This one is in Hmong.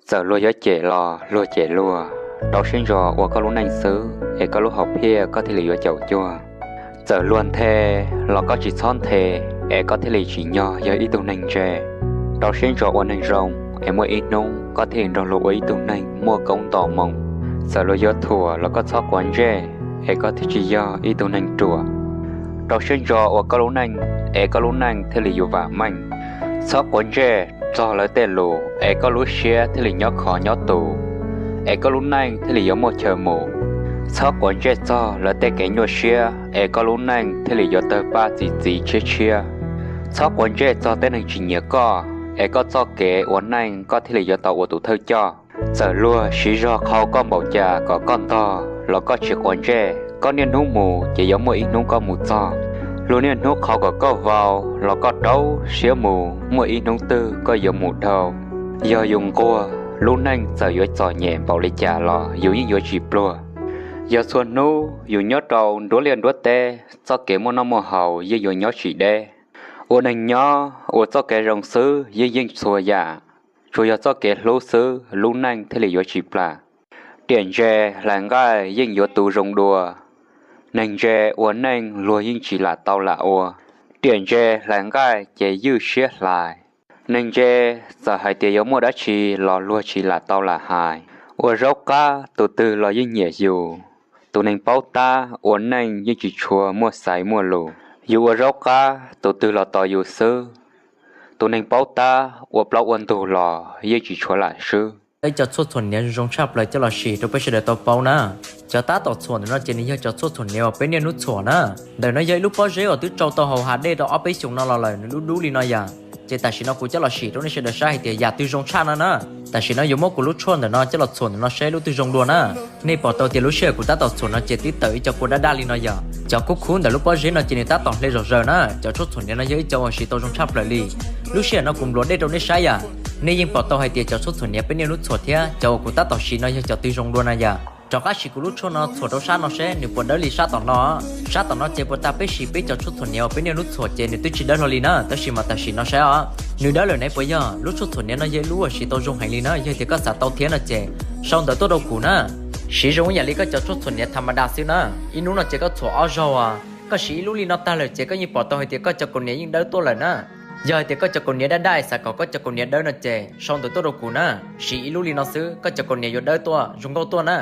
Txawm luag yuav cem los luag cem luag, rau siab ntso ua koj lub neej xwb es koj lub hom phiaj koj thiaj li yuav caum cuag. Txawm luag nthe los koj tsis txhob nthe es koj thiaj li tsim nyog yog ib tug neeg ntse. Rau siab ntso ua neeg zoo es muaj ib hnub koj thiaj li nrog luag ua ib tug neeg muaj koob nto moo. Txawm luag yuav thuam los koj txhob quav ntsej es koj thiaj tsis yog ib tug neeg ruam. Rau siab ntso ua koj lub neej es koj lub neej thiaj li yuav vam meej. Txhob quav ntsej txog lawv tej lus es koj lub siab thiaj li nyob khov nyob tus, es koj lub neej thiaj li yuav muaj chaw mus. Txhob quav ntsej txog lawv tej kev nyuaj siab es koj lub neej thiaj li yuav tawg paj txi txiv tshiab tshiab. Txhob quav ntsej txog tej neeg tsis nyiam koj es koj txoj kev ua neej koj thiaj li yuav tau ua tus thawj coj. Txawm luag siv zog qhau koj npaum cas kom koj ntog los koj tsis quav ntsej, koj niaj hnub mus ces yuav muaj ib hnub koj mus txog. Luag niaj hnub qhau kom koj vau los koj rau siab mus, muaj ib hnub twg koj yuav mus dhau. Yog yus nquag, lub neej txawm yuav txom nyem npaum li cas los yus yeej yuav tsis pluag. Yog txhua hnub yus nyob rau nruab liaj nruab teb, txoj kev muaj noj muaj haus yeej yuav nyob tsis deb. Ua neeg nyob ua txoj kev zoo xwb yeej yeej txhua yam, tsuas yog txoj kev hlub xwb lub neej thiaj li yuav tsis plam. Riam ntse hlais nqaij yeej yuav tu zoo dua. Neeg ntse ua neej luag yeej tsis lam tau lam ua. Riam ntse hlais nqaij ces ywj siab hlais. Neeg ntse txawm hais tias yuav muaj dab tsi los luag tsis lam tau lam hais. Ua zaub qab tus twg los yeej nyiam yus. Tus neeg paub tab ua neej yeej tsis tshua muaj xaiv muaj lus. Yus ua zaub qab tus twg los tos yus xwb. Tus neeg paub tab ua plaub ua ntug los yeej tsis tshua lam swb. Ib co tshuaj txhuam hniav zoo tshaj plaws coj los sim rau peb sawv daws tau paub na. Cov tab tom txhuam ntawm no ces nws yog cov tshuaj txhuam hniav uas peb niaj hnub txhuam na. Ntawm no yog ib lub pob zeb uas twb tsau tau haus hav dej rau ob peb xyoos no los lawm nws dub dub li no yom. Ces tam sim no kuv coj los sim rau nej sawv daws saib hais tias yam twg zoo tshaj no na. Tam sim no yuav muab kuv lub tshuaj ntawm no coj los txhuam ntawm no saib lub twg zoo dua na. Nej pom tau tias lub sij hawm kuv tab tom txhuam no ces twb tawm ib co kua daj daj li no yom. Cov kub khub ntawm lub pob zeb no ces nws tab tom hle zom zaws na. Cov tshuaj txhuam hniav no yog ib co uas siv tau zoo tshaj plaws li. Lub sij hawm no kuv npluav dej rau nej saib yom. Nej yeej pom tau hais tias cov tshuaj txhuam hniav peb niaj hnub txhuam thiab cov uas kuv tab tom siv no yog cov twg zoo dua na yom. Rov qab sim kuv lub tshuaj no txhuam rau sab no seb nws puas dawb li sab tom no. Sab tom no ces puas tas peb siv peb cov tshuaj txhuam hniav uas peb niaj hnub txhuam ces nws twb tsis dawb hlo li na, tab sis mas tam sim no saib os. Nws dawb lawm ne puas yog? Lub tshuaj txhuam hniav no yog ib lub uas siv tau zoo heev li na, yog tias koj xav tau thiab no ces sau ntawv tuaj rau kuv na. Siv zoo ib yam li koj cov tshuaj txhuam hniav tha ma da xwb na. Ib hnub no ces koj txhuam ob zaug, koj siv ib lub li no tag lawm ces koj yeej pom tau hais tias koj cov kaus hniav yeej dawb tuaj lawm na. Yog hais tias koj cov kaus hniav daj daj xav kom koj cov kaus hniav dawb no ces sau ntawv tuaj rau kuv na. Siv ib lub li no xwb koj cov kaus hniav yuav dawb tuaj zoo nkauj tuaj na.